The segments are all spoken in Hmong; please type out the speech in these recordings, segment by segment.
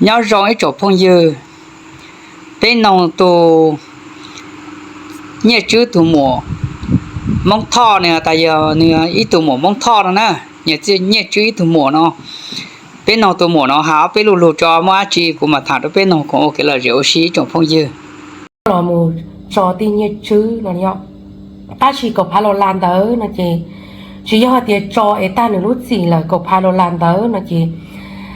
Nyob zoo ib tsoom phooj ywg, peb noog tus Nyiaj Tswb tus muam Hmoob Thoj no, tas yog nws ib tug muam Hmoob Thoj no na, Nyiaj Tswb ib tug muam no. Peb noog tus muam no hais ob peb lo lus tso, muaj dab tsi kuv mam tham rau peb noog koom ua kev lom zem ua si ib tsoom phooj ywg. Los mus tso tij Nyiaj Tswb no yom, tab sis kaum phav los las ntawd no ces tsis yog hais tias tso es tag nws lub txim lawm, kaum phav los las ntawd no ces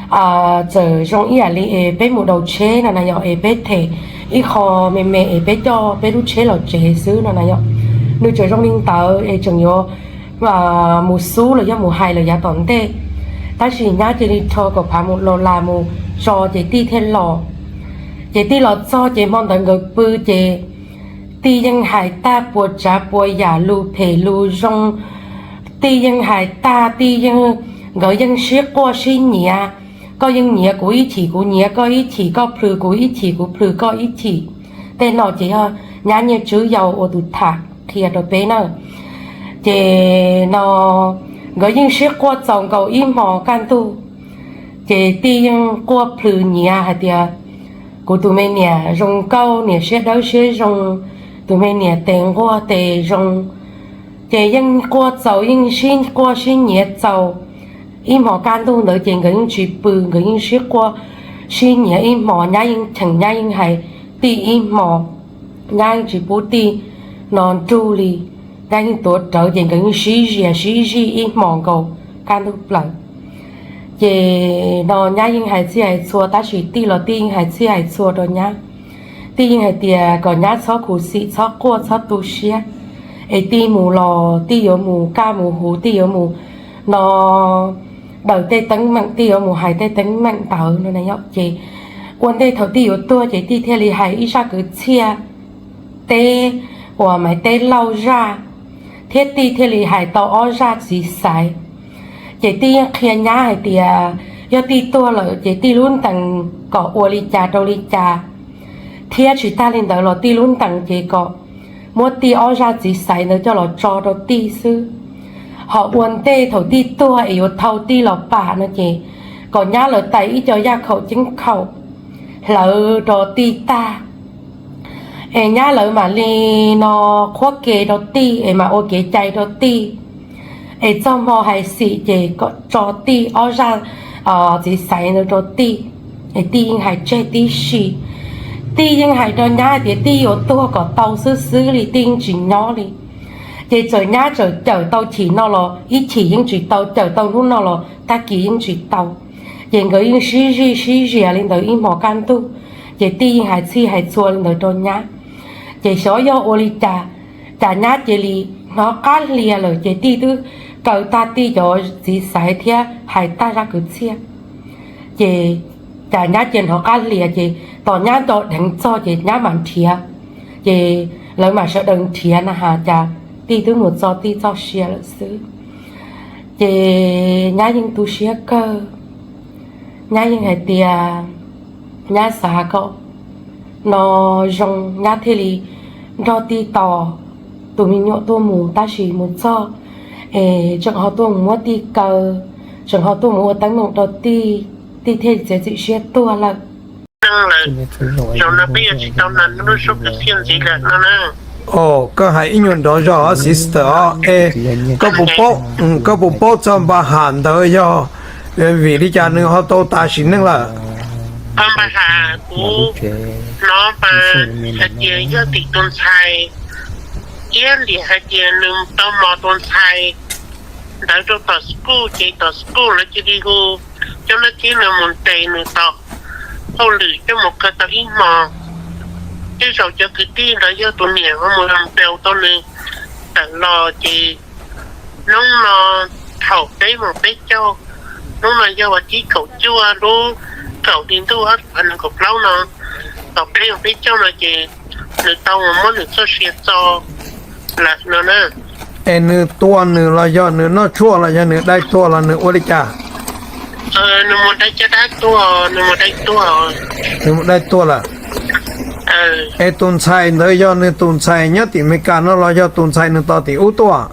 txawm zoo ib yam li es peb mus daus tsheb no na yom, es peb them ib qho me me es peb coj peb lub tsheb los tsev xwb no na yom. Nws tseem zoo li ntawd es tseem yuav mus xub los yog mus hais lawm yav tom ntej. Tab sis nyab cia li rho kaum phav mus los las mus tso ces tij thiaj los. Ces tij los txog ces hmo ntawd nkawd pw ces tij yeej hais tag puas tsav puas yam lus phem lus zoo, tij yeej hais tag, tij yeej, nkawd yeej sib quaj sib nyiav, koj yeej nyiav kuv ib chim kuv nyiav koj ib chim, koj plhws kuv ib chim kuv plhws koj ib chim. Tej no ces yog nyab Nyiaj Tswb yau ua tus tham qhia rau peb na. Ces no nkawd yeej sib quaj txaus nkaus ib hmos kaj ntug, ces tij yeej quaj plhws nyiav hais tias kuv tus me niam zoo nkauj, niam siab dawb siab zoo, tus me niam tes nquag tes zoo. Ces yeej quaj txaus, yeej sib quaj sib nyiav txaus ib hmos kaj ntug ntawd ces nkawd yeej tsis pw, nkawd yeej sib quaj sib nyiav ib hmos, nyab yeej cheem, nyab yeej hais tij ib hmos, nyab yeej tsis pub tij no nrug li, nyab yeej tuav rawv ces nkawd yeej sib zias sib zij ib hmos nkaus kaj ntug plaws. Ces no nyab yeej hais txhij hais txhua, tab sis tij los tij yeej hais txhij hais txhua rau nyab. Tij yeej hais tias kom nyab txhob khuv xim, txhob quaj, txhob tu siab, es tij mus los tij yuav mus kaj mus huv, tij yuav mus no daws tej teeb meem, tij yuav mus hais tej teeb meem ntawd no na yom. Ces ua ntej thaum tij yuav tuag ces tij thiaj li hais ib zaj kwv txhiaj teb uas Maiv Teb Lauj zaj, thiab tij thiaj li hais tau ob zaj txiv xaiv. Ces tij yeej qhia nyab hais tias yog tij tuag lawm ces tij lub ntees kom ua li cas rau li cas, thiab tsis tag li ntawd los tij lub ntees ces kom muab tij ob zaj txiv xaiv ntawd coj los tso rau tij xwb. Ho ua ntej thaum tij tuag es yuav thau tij los pam no ces kom nyab lawv tais ib co yaj khaum ceeb khaum hlawv rau tij tag, es nyab lawv mam li no qhuab ke rau tij es mam ua kev cai rau tij, es txog hmo hais xim ces kom tso tij ob zaj txiv xaiv ntawd rau tij. Es tij yeej hais tseg tib si, tij yeej hais rau nyab hais tias tij yuav tuag kom tau xwb xwb li, tij yeej tsis nyob li. Ces txawm nyab txawm cawm tau chim no los ib chim yeej tsis tau, cawm tau hnub no los tag kis yeej tsis tau. Ces nkawd yeej sib zij sib zias li ntawd ib hmos kaj ntug, ces tij yeej hais txhij hais txhua li ntawd rau nyab. Ces xyov yog ua li cas, cas nyab cia li hnov qab hlias lawm ces tij twb kaw tag tij cov txiv xaiv thiab hais tag zaj kwv txhiaj. Ces cas nyab cia hnov qab hlias ces tos nyab nto dheev txog ces nyab mam nrhiav, ces lawv mam sawv daws nrhiav na has cas tij twb mus txo tij txoj sia lawm xwb. Ces nyab yeej tu siab kawg, nyab yeej hais tias nyab xav kom no zoo nyab thiaj li nrog tij tos tus me nyuam tuaj mus, tab sis mus txog es tseem ho tuaj mus muab tij kaw, tseem ho tuaj mus ua teeb meem rau tij, tij thiaj li txiav txim siab tuag lawm. Koj hais ib nyuag nrov zog sister os, es koj puas paub txog Npa Ham ntawd yog vim li cas nws ho tau tas sim neej lawm? Npa Ham kuv hnov mas hais tias yog tim tus ntxhais, iab liam hais tias nws tau mos tus ntxhais ntawd rau tom school ces tom school lawv cia li hu cov nab thib no mus ntes nws tom hauj lwm coj mus kaw tau ib hmos. Tej zaum cov kwv tij ntawd yog tus niam ho mus ntes tau nws tawm los ces hnub no thaum peb moos peb caug, hnub no yog vas thib kaum cuaj lub kaum hli ntuj ob phav nees nkaum plaub no, thaum peb moos peb caug no ces nws tau mus muab nws txoj sia txo lawm no na. Es nws tua nws los yog nws noj tshuaj los yog nws dai tuag los nws ua li cas? Nws mus dai caj dab tuag, nws mus dai tuag. Nws mus dai tuag lawm. Es tus ntxhais ntawd yog nws tus ntxhais nyob tim Meskas no los yog tus ntxhais nws tos tim ub tuaj?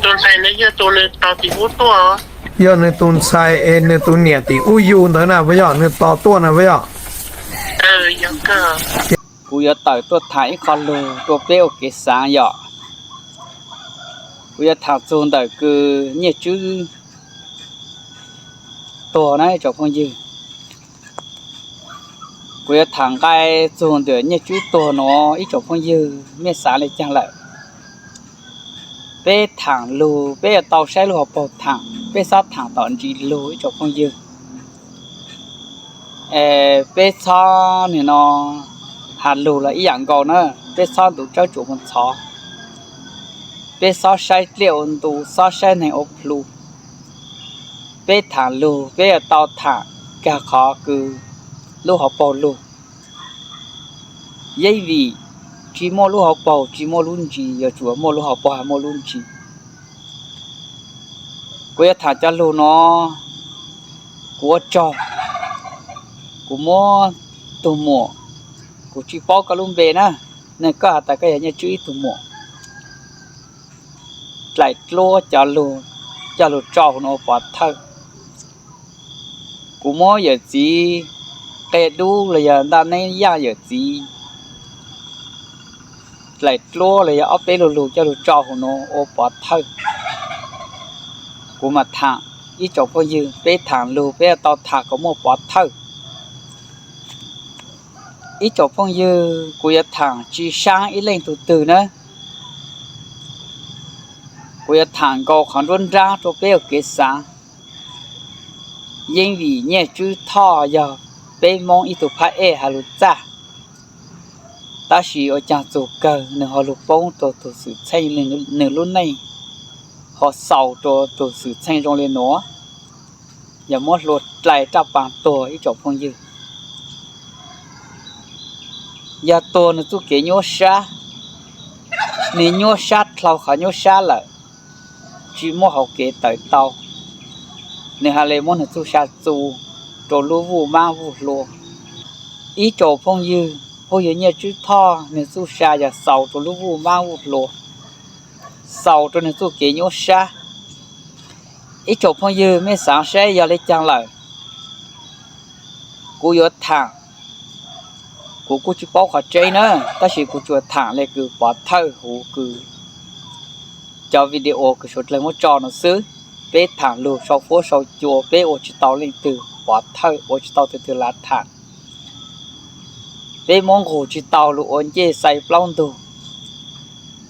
Tus ntxhais ntawd yog tus nws tos tim ub tuaj. Yog nws tus ntxhais es nws tus niam tim ub yug ntawd na puas yog, nws tos tuaj na puas yog? Kuv yuav tawm tuaj tham ib qho lug rua peb ua kev xaav yom. Kuv yuav tham txug ntawm kws Nyiaj Tswb tuag na ib tsoom phooj ywg. Kuv yuav tham nqai txug ntawm Nyiaj Tswb tuag nuav ib tsoom phooj ywg mej xaav le caag lawm. Peb thaam lug peb yuav tau saib lub hauv paug thaam, peb xob thaam tom ntsis lug ib tsoom phooj ywg. Es peb txhob nwg no has lug los ib yaam nkaus na, peb txhob ntu tsawb tsuam moog txhov. Peb xob saib dlej ua ntu, xob saib neeg ua plhu. Peb thaam lug peb yuav tau thaam kag qhov kws lub hauv paug lug. Yeeb vim tsi muaj lub hauv paug tsi muaj lub ntsis, yuav tsum muaj lub hauv paug has muaj lub ntsis. Kuv yuav thaam cov lug nuav, kuv ua tsaug, kuv muab tug muam, kuv tsi paub koj lub npe na, nwg koj has tas koj yog Nyiaj Tswb ib tug muam. Dlaim dluab cov lug coj lug tso huv nuav ua pov thawj. Kuv muab yawm txiv qe dub los yog ntaj neeb yaaj yawm txiv dlaim dluab los yog ob peb lug lug coj lug tso huv nuav ua pov thawj. Kuv mam thaam, ib tsoom phooj ywg, peb thaam lug peb yuav tau thaam kom muaj pov thawj. Ib tsoom phooj ywg, kuv yuav thaam tsi saab ib leej tug twg na. Kuv yuav thaam nkaus qhov nruab nraab rua peb ua kev xaav. Yeeb vim Nyiaj Tswb Thoj yog peb Moob ib tug phab ej has lug txaj, tab sis ua caag txug kawg nwg ho lug poob rua tug xwm txheej, nwg lub neej ho xaus rua tug xwm txheej zoo le nuav, yog muab hlua dlai raj paag tuag ib tsoom phooj ywg. Yog tuag nwg txuj kev nyuab sab, nwg nyuab sab dlhau qhov nyuab sab lawm, tsi muaj hauv kev tawm tau, nwg has le muab nwg txuj sa txu rua lub vuj mab vuj hlua. Ib tsoom phooj ywg, phooj ywg Nyiaj Tswb Thoj nwg txuj sa yog xaus rua lub vuj mab vuj hlua, xaus rua nwg txuj kev nyuab sab. Ib tsoom phooj ywg mej xaav saib yog le caag lawm, kuv yuav thaam. Kuv kuj tsi paub qhov tseeb na, tab sis kuv tsuas thaam le kws pov thawj huv kws cov video kws suav dlawg muab tso nuav xwb. Peb thaam lug sau fuab sau cua, peb ua tsi tau leej twg pov thawj, ua tsi tau tug twg lav thaam. Peb muab nqug tsi tau lug ua ncej xai plaub ntug,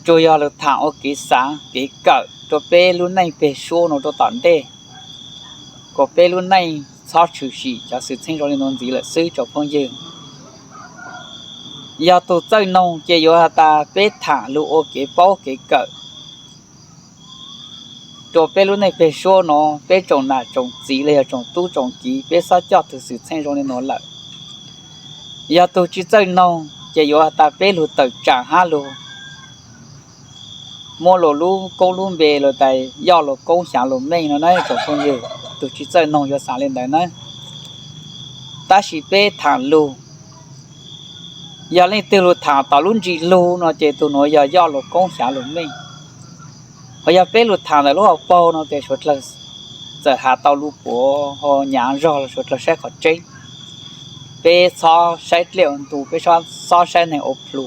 tsuas yog lug thaam ua kev xaav kev kawm rua peb lub neej peg suab nuav rua tom ntej, kom peb lub neej txhob tshwm sim cov xwm txheej zoo le nuav ntxiv lawm xwb tsoom phooj ywg. Yog tug txawj noog ces yuav has tas peb thaam lug ua kev paub kev kawm rua peb lub neej peg suab nuav, peb tsoom nam tsoom txiv los yog tsoom tub tsoom kiv, peb xob coj tug xwm txheej zoo le nuav lawm. Yog tug tsi txawj noog ces yuav has tas peb lug tawm tsaam hab lug muab luas lub koob lub npe lug tas yoj luas koob xyaav luas meej no na tsoom phooj ywg. Tug tsi txawj noog yuav xaav le ntawd na. Tab sis peb thaam lug, yog leej twg lug thaam tom lub ntsis lug no ces tug nuav yog yoj luas koob xyaav luas meej. Ho yog peb lug thaam ntawm lub hauv paug no ces suav dlawg txawm has tau lub puav ho nyaav zog los suav dlawg saib qhov tseeb. Peb txhob saib dlej ua ntu, peb xob saib neeg ua plhu.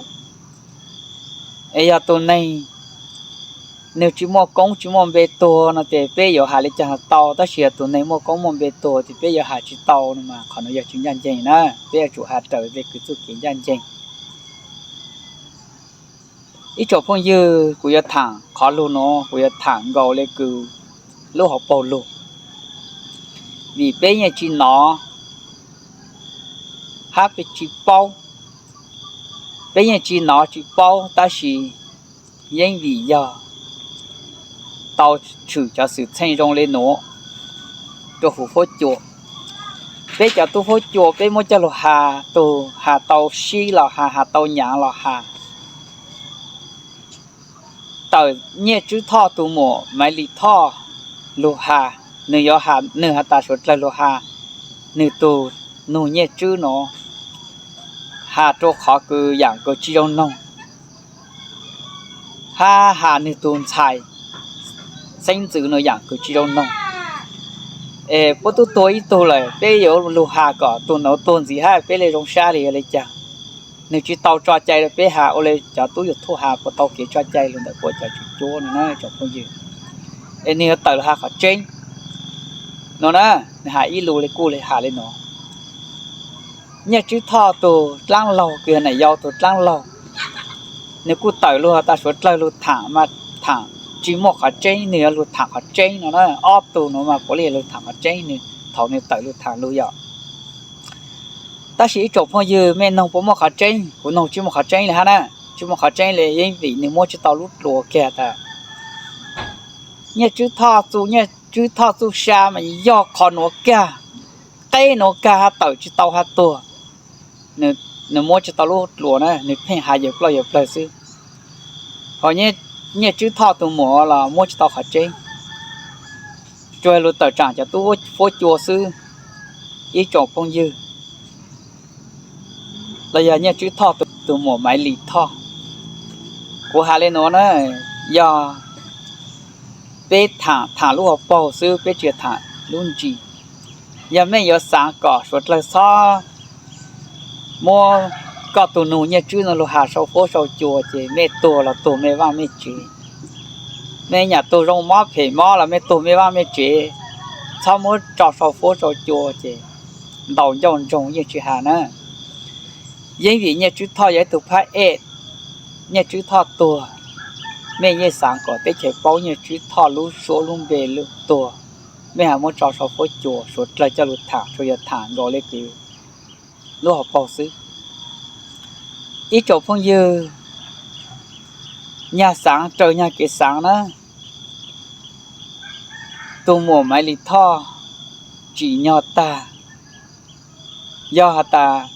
Es yog tug neeg nwg tsi muaj koob tsi muaj npe tuag no ces peb yuav has le caag tau, tab sis yog tug neeg muaj koob muaj npe tuag ces peb yuav has tsi tau no mas qhov nuav yog tsi ncaj nceeg na. Peb yuav tsum has raws le kws txuj kev ncaj nceeg. Ib tsoom phooj ywg, kuv yuav thaam qhov lug nuav kuv yuav thaam nkaus le kws lub hauv paug lug, vim peb yeej tsi nov hab peb tsi paub. Peb yeej tsi nov tsi paub tab sis yeej vim yog tau tshwm cov xwm txheej zoo le nuav rua huv huab cua. Peb cov tub huab cua peb muab coj lug has, tug has tau sib los has, has tau nyaav los has. Tawm Nyiaj Tswb Thoj tug muam Maiv Lis Thoj lug has, nwg yuav has, nwg has tas suav dlawg lug has nwg tug nug Nyiaj Tswb no, has rua qhov kws yaam kws tsi zoo noog, hab has nwg tug ntxhais xeeb ntxwv no yaam kws tsi zoo noog. Es puab tub tuag ib tug lawm, peb yuav lug has kom tug nuav tuag ntxiv hab peb le zoo sab le yog le caag? Nwg tsi tau tso cai rua peb has, ua le cov tub YouTube has puas tau kev tso cai lug ntawm puab cov tswv cuab nuav na tsoom phooj ywg. Es nwg yuav tawm lug has qhov tseeb nuav na. Nwg has ib lus le kuj le has le nuav. Nyiaj Tswb Thoj tug dlaab laug kws yog nam yau tug dlaab laug, nwg kuj tawm lug has tas suav dlawg lug thaam mas thaam tsi muaj qhov tseeb, nwg yuav lug thaam qhov tseeb no na. Ob tug nuav mas puav leej lug thaam qhov tseeb, nwg thaum nwg tawm lug thaam lug yom. Tab sis ib tsoom phooj ywg, mej noog puas muaj qhov tseeb? Kuv noog tsi muaj qhov tseeb le hab na. Tsi muaj qhov tseeb le, yeej vim nwg muab tsi tau lub dluas kag tas Nyiaj Tswb Thoj txuj, Nyiaj Tswb Thoj txuj sa mas yog qhov nuav kag, qeb nuav kag hab tawm tsi tau hab tuag. Nwg muab tsi tau lub dluas na, nwg pheej has yawg plawg yawg plawg xwb. Ho Nyiaj Tswb Thoj tug muam los muab tsi tau qhov tseeb, tsuas lug tawm tsaam cov tub fuab cua xwb. Ib tsoom phooj ywg, los yog Nyiaj Tswb Thoj tug muam Maiv Lis Thoj, kuv has le nuav na, yog peb thaam thaam lub hauv paug xwb, peb tsi thaam lub ntsis. Yog mej yuav xaav kom suav dlawg txhob muab koj tug nug Nyiaj Tswb nuav lug has sau fuab sau cua ces mej tuag los tuag mej vaaj mej tsev. Mej nyam tug zoo mob phem mob los mej tuag mej vaaj mej tsev, txhob muab tso sau fuab sau cua ces ntaus ncauj ntsoog yeej tsi has na. Yeej vim Nyiaj Tswb Thoj yog ib tug phab ej, Nyiaj Tswb Thoj tuag, mej yeej xaav kom teb chaws paub Nyiaj Tswb Thoj lub suab lub npe lub tuag, mej has muab tso sau fuab cua, suav dlawg coj lug thaam tsuas yog thaam nkaus le kws lub hauv paug xwb. Ib tsoom phooj ywg, nyag xaav raws nyag kev xaav na, tug muam Maiv Lis Thoj tsim nyog tag. Yog has tas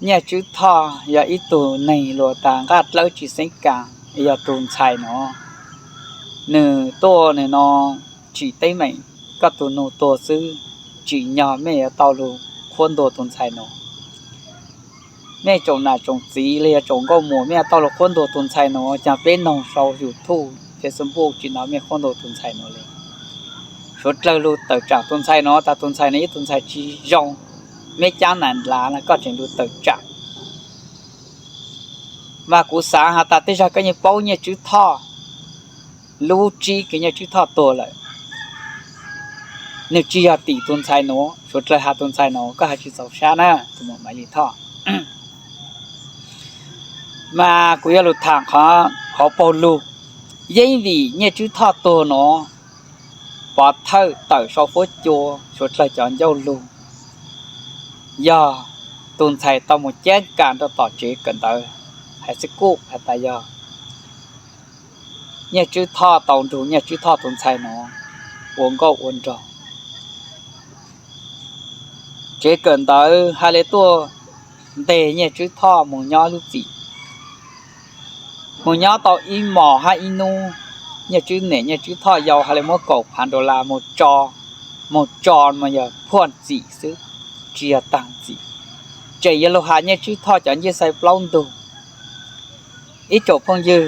Nyiaj Tswb Thoj yog ib tug neeg luas tas nqaj dlawb tsi xeeb kaas, yog tug ntxhais nuav, nwg tuaj nwg no tsim teeb meem, koj tug nug tuag xwb, tsim nyog mej yuav tau lug qhuab ntuas tug ntxhais nuav. Mej tsoom nam tsoom txiv los yog tsoom nkauj muam, mej yuav tau lug qhuab ntuas tug ntxhais nuav. Caag peb noog sau YouTube, Facebook tsi no mej qhuab ntuas tug ntxhais nuav le. Suav dlawg lug tawm tsaam tug ntxhais nuav tas tug ntxhais nuav ib tug ntxhais tsi zoo, meb caab nam nlav no koj tseem lug tawm tsaam. Mas kuv xaav has tas tej zag koj yeej paub Nyiaj Tswb Thoj lub tsib kws Nyiaj Tswb Thoj tuag lawm, nwg tsi yog tim tug ntxhais nuav, suav dlawg has tug ntxhais nuav, koj has tsi txaus sab na, tug muam Maiv Lis Thoj. Mas kuv yuav lug thaam qhov hauv paug lug, yeej vim Nyiaj Tswb Thoj tuag nuav, pov thawj tawm sau fuab cua, suav dlawg cov ncauj lug, yog tug ntxhais tau moog ceeb kaam rua tom tsev kawm ntawv, hais xwb kuj has tas yog Nyiaj Tswb Thoj tau nrug Nyiaj Tswb Thoj tug ntxhais nuav ua nkauj ua nraug. Tsev kawm ntawv has le tuaj nteg Nyiaj Tswb Thoj moog nyob lub txim. Moog nyob tau ib mos hab ib nub, Nyiaj Tswb niam Nyiaj Tswb Thoj yau has le muab kaum phav dollar moog tso, moog tso mas yog phuaj txim xwb, tsi yog taag txim. Tseem yuav lug has Nyiaj Tswb Thoj cov ncej xai plaub ntug. Ib tsoom phooj ywg,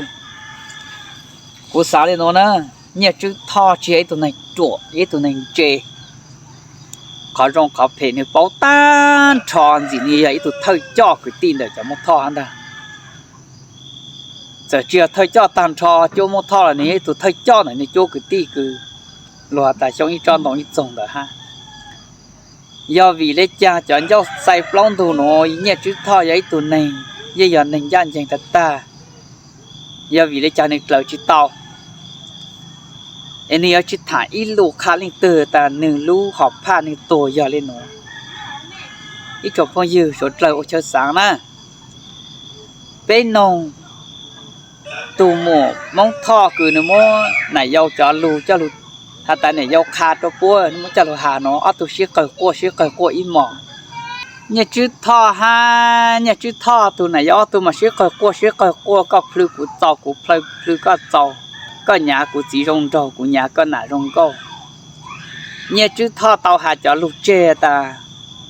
kuv xaav le nuav na, Nyiaj Tswb Thoj tsi yog ib tug neeg ruam, ib tug neeg ntse. Qhov zoo qhov phem nwg paub taag nrho ntxim, nwg yog ib tug thawj coj kwv tij ntawm cov Moob Thoj hab ntag. Txawm tsi yog thawj coj taag nrho cuab Moob Thoj los nwg yog ib tug thawj coj ntawm nwg cuab kwv tij kws luag has tas xyoo ib tsob ntoo ib txoog ntawd hab. Yog vim le caag cov ncauj xai plaub ntug nuav, Nyiaj Tswb Thoj yog ib tug neeg, yeej yog neeg ncaj nceeg tag tag, yog vim le caag nwg dlaws tsi tau? Es nwg yuav tsi thaam ib lus qha leej twg tas nwg lub hom phaj nwg tuag yog le nuav? Ib tsoom phooj ywg, suav dlawg ua chaw xaav na. Peb noog tug muam Moob Thoj kws nwg muab nam yau cov lug coj lug, has tas nam yau qha rua puab, nwg muab coj lug has nuav, ob tug sib qawg quaj sib qawg quaj ib mos. Nyiaj Tswb Thoj hab Nyiaj Tswb Thoj tug nam yau ob tug mas sib qawg quaj sib qawg quaj, koj plhws kuv txaus, kuv plhws plhws koj txaus, koj nyav kuv txiv zoo nraug, kuv nyav koj nam zoo nkauj. Nyiaj Tswb Thoj tau has cov lug tseg tas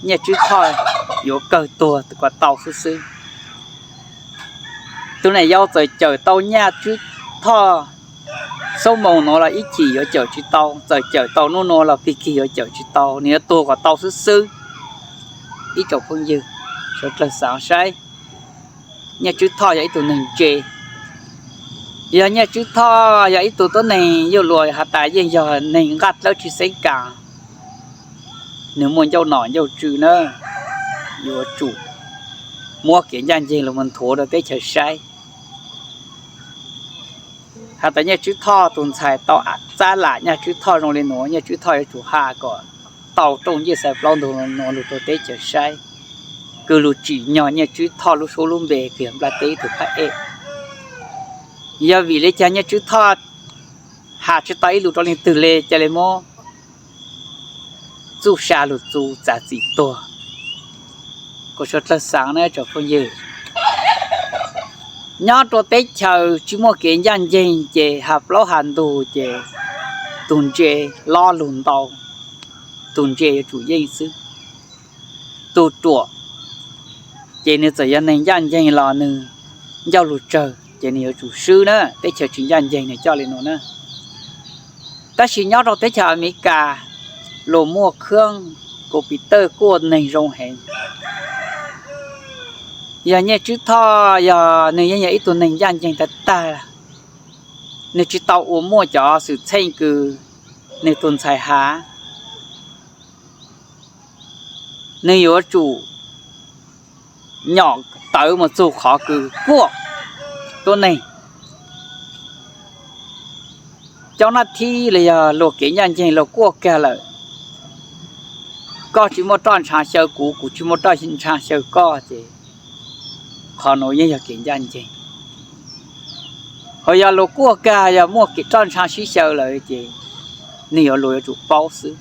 Nyiaj Tswb Thoj yuav kawg tuag kom tau xwb xwb. Tug nam yau txawm cawm tau Nyiaj Tswb Thoj Xub moos nuav los ib chim yuav cawm tsis tau, txawm cawm tau nub nuav los pig kig yuav cawm tsis tau, nws yuav tuag kom tau xwb xwb. Ib tsoom phooj ywg, suav dlawg xaav saib, Nyiaj Tswb Thoj yog ib tug neeg ntse. Yog Nyiaj Tswb Thoj yog ib tug tuab neeg yuj luas has tas yeej yog neeg nqaj dlawb tsis xeeb kaas, nws muaj ncauj nom ncauj tswv na, yuav tsum muab kev ncaj nceeg los mus nthuav rau teb chaws saib. Has tas Nyiaj Tswb Thoj tus ntxhais tau txab lam Nyiaj Tswb Thoj zoo li nuav, Nyiaj Tswb Thoj yuav tsum has kom tau rooj ncej xais plaub ntug nuav lug rau teb chaws saib, kws lug tsim nyog Nyiaj Tswb Thoj lub suab lub npe kws yog nplaj teb ib tug phab ej. Yog vim le caag Nyiaj Tswb Thoj has tsis tau ib lus rau leej twg le, ca le muab txuj sa lug txu txav txim tuag. Kuv suav dlawg xaav na tsoom phooj ywg, nyob rua teb chaws tsis muaj kev ncaj nceeg ces has plaub has ntug ces tug ntse lob lug ntau, tug ntse yuav tsum yeej xwb. Tug ruam ces nws txawm yog neeg ncaj nceeg los nws ncauj lug tsawg ces nws yuav tsum swb na, teb chaws tsis ncaj nceeg nws coj li nuav na. Tab sis nyob rau teb chaws Amelikas, luas muaj khab computer kuaj neeg zoo heev. Yog Nyiaj Tswb Thoj yog nws yeej yog ib tug neeg ncaj nceeg tag tag, nws tsis tau ua muaj cov xwm txheej kws nws tus ntxhais has. Nws yuav tsum nyom tawv mus txug qhov kws kuaj tuab neeg. Cov naj thib los yog luag kev ncaj nceeg luag kuaj kag lawm, koj tsis muaj roj ntsha xyaw kuv, kuv tsis muaj roj ntsha xyaw koj ces qhov nuav yeej yog kev ncaj nceeg. Ho yog luag kuaj kag yog muaj roj ntsha sib xyaw lawm ces nws yuav luag yuav tsum paub xwb.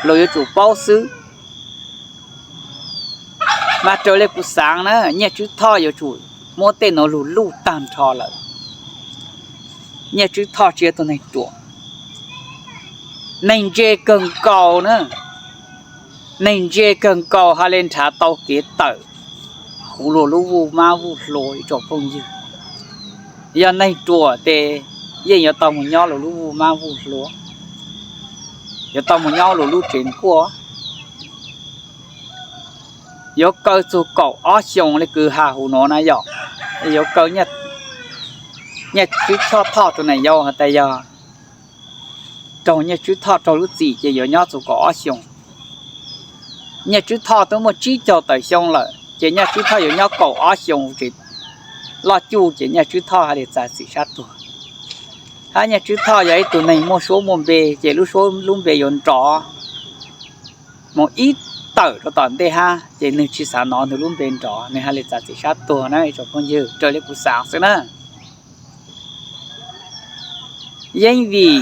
Luag yuav tsum paub xwb. Mas raws le kuv xaav na, Nyiaj Tswb Thoj yuav tsum muab tej nuav lug luj tag nrho lawm. Nyiaj Tswb Thoj tsis yog tug neeg ruam, neeg ntse kawg nkaus na. Neeg ntse kawg nkaus has le nrhav tau kev tawm huv luag lub vuj mab vuj hlua ib tsoom phooj ywg. Yog neeg ruam tes yeej yuav tau mus nyob luag lub vuj mab vuj hlua, yuav tau mus nyob luag lub tsev nkuaj. Yuav kaw txug kaum ob xyoos le kws has huv nuav na yom. Yuav kaw Nyiaj Tswb Thoj, Thoj tus nam yau has tas yog raug Nyiaj Tswb Thoj raug lub txim ces yuav nyob txug kaum ob xyoos. Nyiaj Tswb Thoj twb muaj tsib caug tawm xyoo lawm ces Nyiaj Tswb Thoj yuav nyob kaum ob xyoos tsev loj cuj ces Nyiaj Tswb Thoj has le txav txim sab tuag. Hab Nyiaj Tswb Thoj yog ib tug neeg muaj suab muaj npe ces lub suab lub npe yuav nrov mus ib tawm rau tom ntej hab ces nwg tsis xav nov nwg lub npe nrov, nwg has le txav txim sab tuag na ib tsoom phooj ywg, raws le kuv xaav xwb na. Yeej vim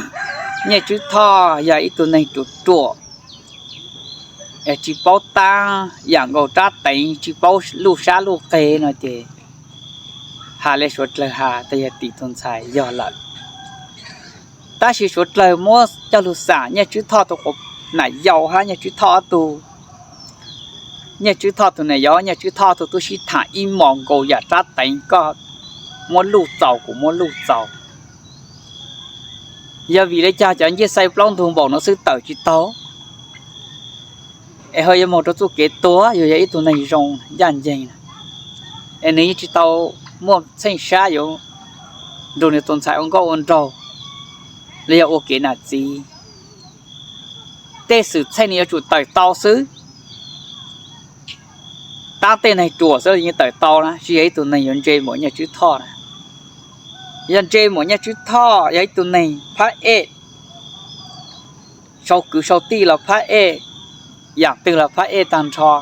Nyiaj Tswb Thoj yog ib tug neeg ruam ruam, tsis paub tab yam nkaus rab teev, tsis paub luj sab luj qe no ces has le suav dlawg has tas yog tim tug ntxhais yog lawm. Tab sis suav dlawg muab coj lug xam Nyiaj Tswb Thoj tus nam yau hab Nyiaj Tswb Thoj ob tug, Nyiaj Tswb Thoj tus nam yau, Nyiaj Tswb Thoj ob tug tub sib tham ib mos nkaus yam rab teev, koj muab luj txaus kuv muab luj txaus. Yog vim le caag cov ncej xai plaub ntug npaum nuav xwb tawm tsis taug, es ho yuav moog rua txuj kev tuag? Yug yog ib tug neeg zoo ncaj nceeg, es nwg yeej tsis tau muaj txheej sab yuav nrug nwg tus ntxhais ua nkauj ua nraug los yog ua kev nam txiv. Tej xwm txheej nwg yuav tsum tawm tau xwb. Tab tej neeg ruam xwb los yeej tawm tau na, tsis yog ib tug neeg yuav ntse npaum Nyiaj Tswb Thoj na. Yog ntse npaum Nyiaj Tswb Thoj, yog ib tug neeg phab ej, sau kwv sau tij los phab ej, yam twg los phab ej tag nrho,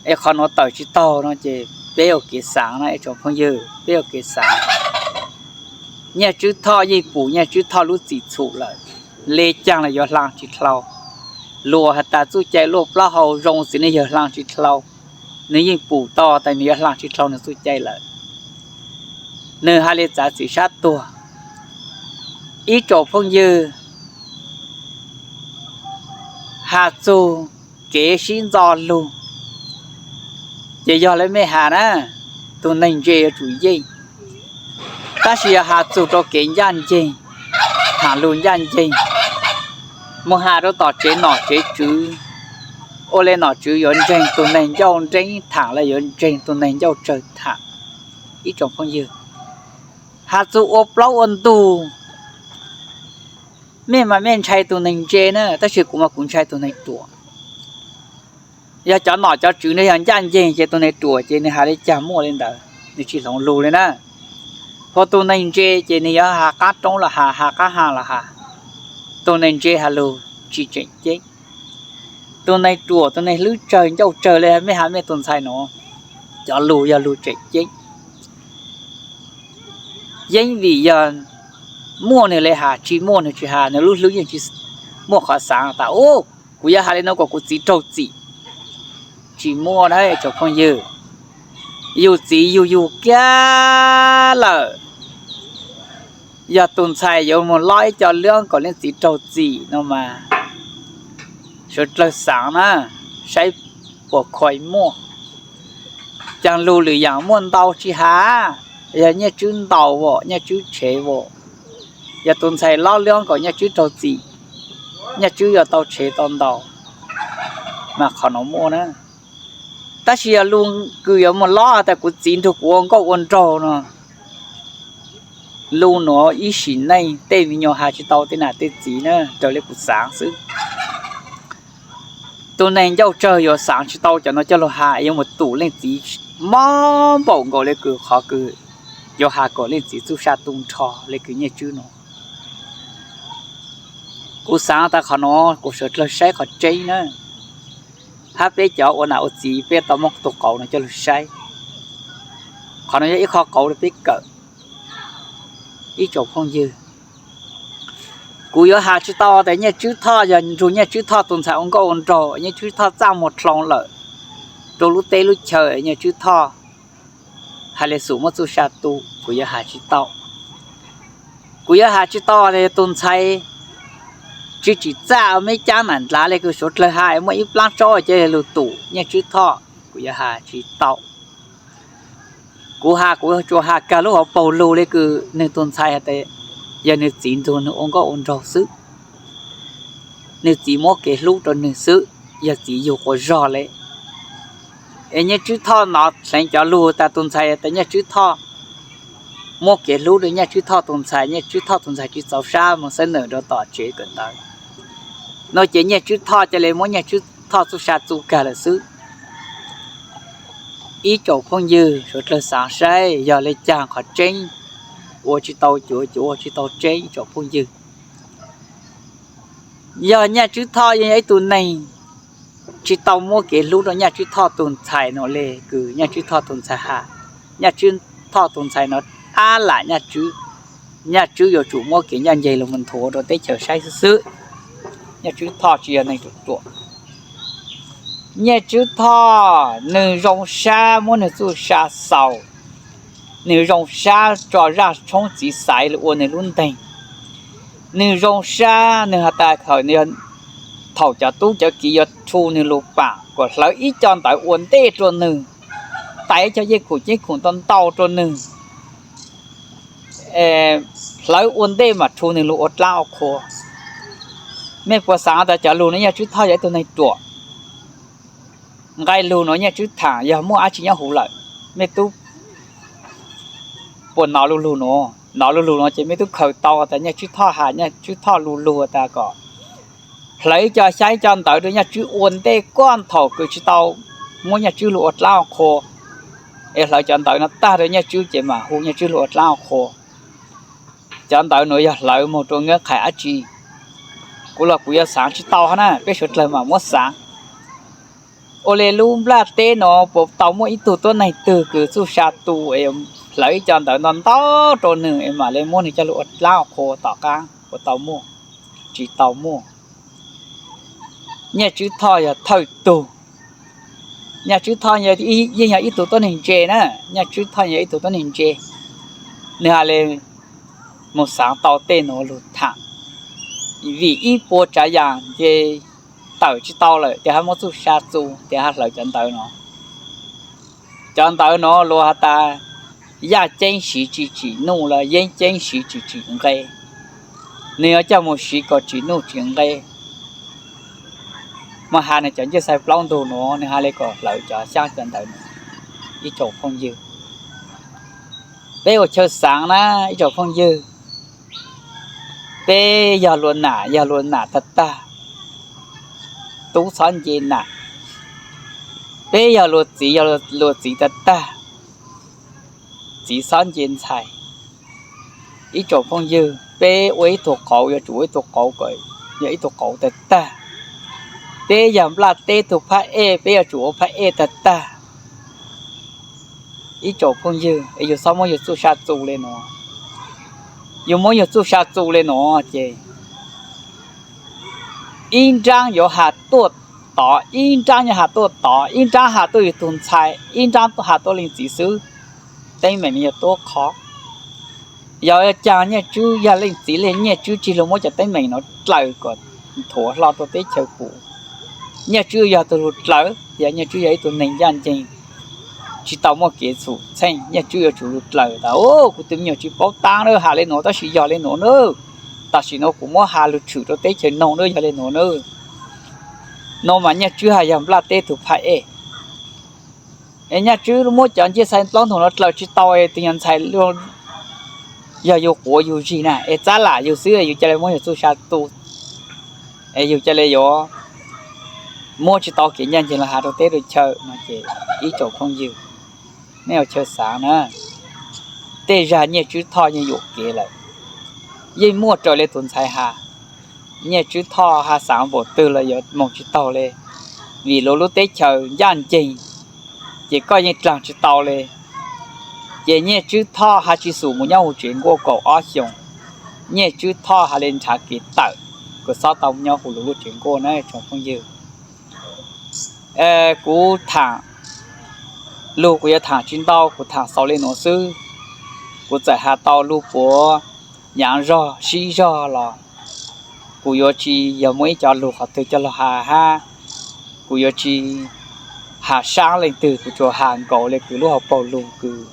es qhov nuav tawm tsis taug no ces peb ua kev xaav na ib tsoom phooj ywg, peb ua kev xaav. Nyiaj Tswb Thoj yeej pum Nyiaj Tswb Thoj lub txim txhum lawm, le caag los yuav hla tsis dlhau. Luag has tas txuj cai luaj plaub hau zoo xwb, nwg yawg hla tsis dlhau, nwg yeej pum tau tas nwg yuav hla tsis dlhau nwg txuj cai lawm. Nwg has le txav txim sab tuag. Ib tsoom phooj ywg, has txug kev sib ntxo lug, ces yog le mej has na, tug neeg ntse yuav tsum yeej. Tab sis yog has txug rau kev ncaj nceeg, tham lug ncaj nceeg, mus has rau tom tsev nom tsev tswv, ua le nom tswv yuav ntseeg tus neeg ncauj nreeb, tham los yuav ntseeg tus neeg ncauj tsawg tham. Ib tsoom phooj ywg, has txug ua plaub ua ntug, mej mas mej ntshai tus neeg ntse na, tab sis kuv mas kuv ntshai tus neeg ruam. Yog cov nom cov tswv nws yog ncaj nceeg ces tus neeg ruam ces nws has le caag muaj le ntawd, nws tsis hloov lug le na. Hos tus neeg ntse ces nws yuav has qab roob los has, has qab ha los has. Tus neeg ntse has lug tsis tseem ceeb. Tus neeg ruam, tus neeg hlwb tsawg ncauj tsawg le mej has mej tus ntxhais no, cov lug yog lug tseem ceeb. Yeeb vim yog muaj nws le has, tsis muaj nws tsis has, nws lub hlwb yeej tsis muaj qhov xaav tas, u, kuv yuav has le nuav kom kuv txiv raug txim. Tsis muaj na tsoom phooj ywg. Yug txiv yug yug kiag lawm, yog tus ntxhais yuav moog lob ib co lub kom leej txiv raug txim no mas, suav dlawg xaav na, saib puas kho muaj. Caag lug lwm yaam muaj ntau tsis has, yog Nyiaj Tswb ntaus vom, Nyiaj Tswb tshev vom, yog tus ntxhais lob lub kom Nyiaj Tswb raug txim, Nyiaj Tswb yuav tau tshev tau ntaus, mas qhov no muaj na. Tab sis yog lug kws yuav moog lob has tas kuv txiv nrug kuv ua nkauj ua nraug no, lub nuav ib sim neej tej me nyuam has tsis tau tej nam tej txiv na, raws le kuv xaav xwb. Tus neeg ncauj tsawg yuav xaav tsis tau cov no coj lug has, yuav mus tum leej txiv mob npaum nkaus le kws qhov kws yuav has kom leej txiv txuj sa tu nrho le kws Nyiaj Tswb no. Kuv xaav tas qhov no kuv suav dlawg saib qhov tseeb na, hab peb cov ua nam ua txiv peb tau muab tug qauv no coj lug saib. Qhov no yog ib qho qauv rau peb kawm. Ib tsoom phooj ywg, kuv yuav has tsis tau tas Nyiaj Tswb Thoj yog nrug Nyiaj Tswb Thoj tus ntxhais ua nkauj ua nraug, Nyiaj Tswb Thoj txaj muag dlhau lawm, rau lub teb lub chaw Nyiaj Tswb Thoj has le xum muab txuj sa tu, kuv yuav has tsis tau. Kuv yuav has tsis tau tas yog tus ntxhais tsis tsim txaj meb cab nam ndlav le kws suav dlawg has muaj ib plaab tsob coj lug tum Nyiaj Tswb Thoj, kuv yuav has tsis tau. Kuv has kuv tsuas has kag lub hauv paug lug le kws nwg tus ntxhais has tas yog nwg txiv nrug nwg ua nkauj ua nraug xwb, nwg txiv muab kev hlub rau nwg xwb, yog txiv yug quas zog le. Es Nyiaj Tswb Thoj nov dheev cov lug tas tus ntxhais tas Nyiaj Tswb Thoj muab kev hlub rau Nyiaj Tswb Thoj tus ntxhais, Nyiaj Tswb Thoj tus ntxhais tsis txaus sab moog xab nam rau tom tsev kawm ntawv. No ces Nyiaj Tswb Thoj ca le muab Nyiaj Tswb Thoj txuj sa tu kag lawm xwb. Ib tsoom phooj ywg suav dlawg xaav saib yog le caag qhov tseeb, ua tsis tau cuav, cuav ua tsis tau tseeb ib tsoom phooj ywg. Yog Nyiaj Tswb Thoj yog ib tug neeg tsis tau muab kev hlub rau Nyiaj Tswb Thoj tus ntxhais no le kws Nyiaj Tswb Thoj tus ntxhais has, Nyiaj Tswb Thoj tus ntxhais no dab lam Nyiaj Tswb, Nyiaj Tswb yuav tsum muab kev ncaj nceeg lug mus nthuav rau teb chaws saib xwb xwb. Nyiaj Tswb Thoj tsis yog neeg ruam ruam. Nyiaj Tswb Thoj nwg zoo sab muab nwg txuj sa xaus, nwg zoo sab tso zaj tshoob txiv xaiv lug ua nwg lub nteeg. Nwg zoo sab nwg has tas thaum cov tub cov kiv yuav rhu nwg lug paam kuas hlawv ib co ntawv ua ntej rua nwg, tais ib co yeej khoom ceeb khoom ntau ntau rua nwg, hlawv ua ntej mas rhu nwg lug ua dlaab ua qhua. Mej puas xaav tas cov lug nuav Nyiaj Tswb Thoj yog ib tug neeg ruam? Nqai lug nuav Nyiaj Tswb thaam yog muaj dab tsi nyob huv lawm? Mej tub puas nov lug lug nuav? Nov lug lug nuav ces mej tub khaws tau tas Nyiaj Tswb Thoj has, Nyiaj Tswb Thoj lug lug tas kom hlawv ib co xyab ib co ntawv rua Nyiaj Tswb ua ntej kuaj thaum kws tsis tau muab Nyiaj Tswb lug ua dlaab ua qhua. Es hlawv cov ntawv nuav tag rua Nyiaj Tswb ces mam hu Nyiaj Tswb lug ua dlaab ua qhua. Cov ntawv nuav yog hlawv moog rua nqeeb qhais dab tsi? Kuv los kuv yuav xaav tsis tau hab na, peb suav dlawg mam muab xaav. Ua le lub nplaj teb nuav puas tau muaj ib tug tuab neeg twg kws txuj sa tu es hlawv ib co ntawv ntau ntau rua nwg es mam le muab nwg coj lug ua dlaab ua qhua tom qaab? Puas tau muaj? Tsis tau muaj. Nyiaj Tswb Thoj yog thawj tug. Nyiaj Tswb Thoj yeej yog ib tug tuab neeg ntse na, Nyiaj Tswb Thoj yog ib tug tuab neeg ntse. Nwg has le moog xaav tau tej nuav lug thaam, vim ib puas tsav yaam ces tawm tsis tau lawm ces hab muab txuj sa tu ces hab hlawv cov ntawv nuav. Cov ntawv nuav luas has tas yaj ceeb siv tsis tsim nuj los yeeb ceeb siv tsis tsim nqe, nws yuav coj mus siv kom tsim nuj tsim nqe. Mas has nws cov ncej xaiv plaub ntug nuav, nws has le kom hlawv cov xyaab cov ntawv nuav. Ib tsoom phooj ywg, peb ua chaw xaav na, ib tsoom phooj ywg, peb yog luas nam, yog luas nam tag tag, tub txhob nce nam. Peb yog luas txiv, yog luas txiv tag tag, txiv txhob nce ntxhais. Ib tsoom phooj ywg, peb ua ib tug qauv yuav tsum ua ib tug qauv kom yog ib tug qauv tag tag. Peb yog nplaj teb tug phab ej, peb yuav tsum ua phab ej tag tag. Ib tsoom phooj ywg, es yus txhob muab yus txuj sa txu le nuav. Yus muab yus txuj sa txu le nuav ces ib nraab yuav has tuaj tod, ib nraab yuav has tuaj tod, ib nraab has tuaj yus tug ntxhais, ib nraab has tuaj leej txiv xwb. Teeb meem no yog tuab qhov. Yog caag Nyiaj Tswb yog leej txiv le, Nyiaj Tswb tsi lug muab cov teeb meem nuav dlaws kom nthuav hlo rua teb chaws pum. Nyiaj Tswb yog tug lug dlaws, yog Nyiaj Tswb yog ib tug neeg ncaj nceeg, tsi tau muaj kev txhum txheej, Nyiaj Tswb yuav tsum lug dlaws tas, kuv tus me nyuam tsi paub taab lawm, has le nuav tab sis yog le nuav na. Tam sim nuav kuv muab has lug tshwm rua teb chaws noog na, yog le nuav na. Nuav mas Nyiaj Tswb has yog nplaj teb tug phab ej. Es Nyiaj Tswb muab cov ncej xaiv plaub ntug nuav dlaws tsi tau es tus nyuam ntxhais yog yug quav yug zig na, es txab lam yug xwb, yug ca le muab yug txuj sa tu, es yug ca le yuav muab tsi tau kev ncaj nceeg los has rua teb rua chaw no ces ib tsoom phooj ywg, nej ua chaw xaav na. Tej zag Nyiaj Tswb Thoj yeej yuam kev lawm, yeej muaj raws le tus ntxhais has. Nyiaj Tswb Thoj has xaav npaum twg los yuav moog tsi taug le, vim luag lub teb chaws ncaj nceeg, ces koj yeej dlaag tsi tau le. Ces Nyiaj Tswb Thoj has tsi xum mus nyob huv tsev nkuaj kaum ob xyoos, Nyiaj Tswb Thoj has le nrhav kev tawm, kuv txhob tau mus nyob huv luag lub tsev nkuaj na tsoom phooj ywg. Kuv thaam lug kuv yuav thaam tsi ntau, kuv thaam xaus le nuav xwb. Kuv txawm has tau lug puav nyaav zog sib zog los kuv yuav tsi yog muaj ib co lug qhov twg coj lug has hab, kuv yuav tsi has saab leej twg, kuv tsuas has nkaus le kws lub hauv paug lug kws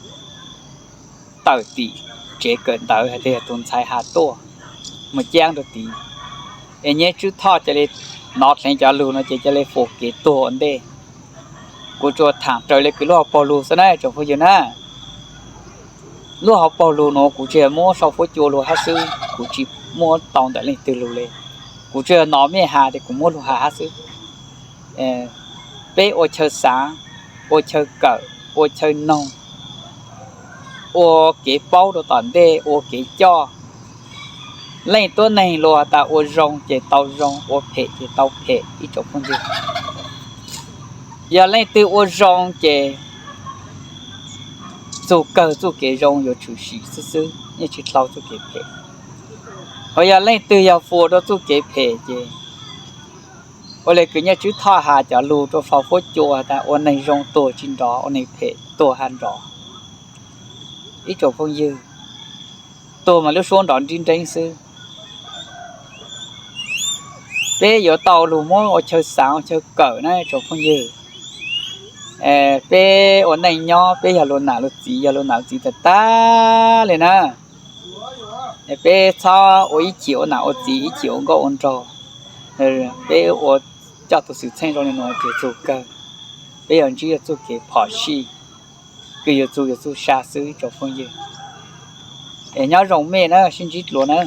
tawm tim tsev kawm ntawv hais tias yog tus ntxhais has tuaj mus caab rua tid. Es Nyiaj Tswb Thoj ca le nov dheev cov lug no ces ca le fum kev tuag ua ntej. Kuv tsuas thaam raws le kws lub hauv paug lug xwb na tsoom phooj ywg na. Lub hauv paug lug nuav kuv tsuas yog muab sau fuab cua lug hab xwb, kuv tsi muab tau ntawm leej twg lug le. Kuv tsuas yog nov mej has ces kuv muab lug has hab xwb. Peb ua chaw xaav, ua chaw kawm, ua chaw noog, ua kev paub rua tom ntej, ua kev coj. Leej tuab neeg lug has tas ua zoo ces tau zoo, ua phem ces tau phem ib tsoom phooj ywg. Yog leej twg ua zoo ces txug kawg txuj kev zoo yuav tshwm sim xwb xwb, yeej tsi dlhau txuj kev phem. Ho yog leej twg yog fua rua txuj kev phem ces ua le kws Nyiaj Tswb Thoj has cov lug rua sau fuab cua tas ua neeg zoo tuag tsi nrov, ua neeg phem tuag hab nrov. Ib tsoom phooj ywg, tuag mas lub suab nrov nrib nreeb xwb. Peb yuav tau lug muab ua chaw xaav ua chaw kawm na tsoom phooj ywg. Peb ua neej nyob peb yog luag nam luag txiv, yog luag nam luag txiv tag tag le na. Peb txhob ua ib chim ua nam ua txiv, ib chim ua nkauj ua nraug. Peb ua coj tug xwm txheej zoo le nuav tsuas txug kawg, peb yuav ntsib yuav txuj kev phom sij, kws yuav txug yuav txuj sa xwb tsoom phooj ywg. Es nyob zoo mej na, sib ntsib dlua na.